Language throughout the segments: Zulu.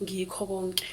Ngiyikho konke.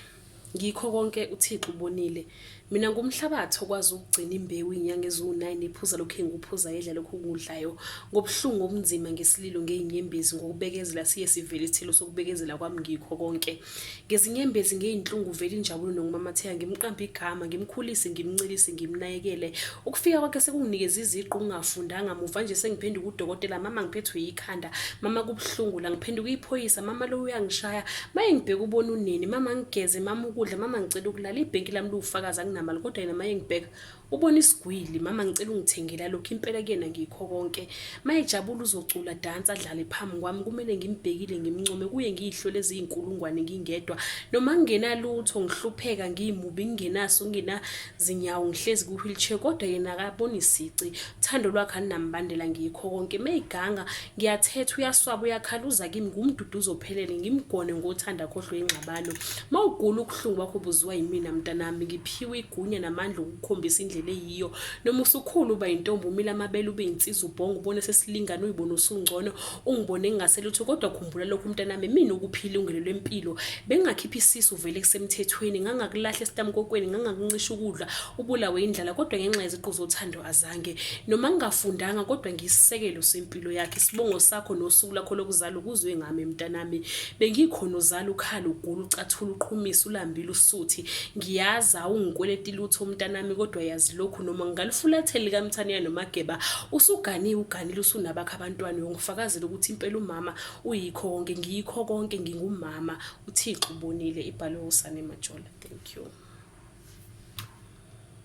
Ngiyikho konke uThixo ubonile. Mina ngumhlabathi okwazi ukugcina imbewu iy'nyanga eziwu-9 iphuza lokhu engikuphuzayo edla lokhu engikudlayo. Ngobuhlungu obunzima ngesililo ngey'nyembezi ngokubekezela siye sivele isithelo sokubekezela kwami ngiyikho konke. Ngezinyembezi ngey'nhlungu vele injabulo nokumamatheka ngimqambe igama ngimkhulise ngimncelise ngimnakekele. Ukufika kwakhe sekunginikeze iziqu ngingafundanga muva nje sengiphenduka udokotela mama ngiphethwe yikhanda mama kubuhlungu la ngiphenduka iphoyisa mama lo uyangishaya maye ngibheka ubona unini mama ngigeze mama ukudla mama ngicela ukulala ibhenki lami liwufakazi anginamali kodwa yena maye ngibheka ubona isigwili mama ngicela ungithengela lokhu impela kuyena ngikho konke mayejabula uzocula dansa adlale phambi kwami kumele ngimbhekile ngimncome kuye ngiyihlole eziyinkulungwane ngingedwa noma ngingenalutho ngihlupheka ngiyimubi ngingenaso ngingenazinyawo ngihlezi ku-wheelchair kodwa yena akaboni sici Thando lwakhe alinambandela ngikho konke meyiganga ngiyathetha uyaswaba uyakhala uza kimi ngumduduzo ophelele ngimgone ngothanda akhohlwe ingxabano mawugula ubuhlungu bakho buziwa yimina mntanami ngiphiwe igunya namandla okukukhombisa indlela eyiyo noma usukhulu uba yintombi umile amabele ube yinsizwa ubhonga ubone sesilingana uyibone usungcono ungibone ngingaselutho kodwa khumbula lokhu mntanami mina ukuphila ilungelo lempilo bengingakhipha isisu vele kusemthethweni ngangakulahla esitamkokweni ngangakuncisha ukudla ubulawe indlala kodwa ngenxa yeziqu zothando azange noma ngingafundanga kodwa ngiyisisekelo sempilo yakhe isibongo sakho nosuku lakho lokuzalwa kuzwe ngami mntanami bengikhona uzala ukhala ugula ucathula uqhumisa ulambile usuthi ngiyazi awungikweleti lutho mntanami kodwa yazi lokhu noma ngingalifulathela likamthaniya nomageba usuganiwe uganile usunabakho abantwana uyongifakazela ukuthi impela umama uyikho konke ngiyikho konke ngingumama uthixo ubonile ibhalwe usane majola thank you.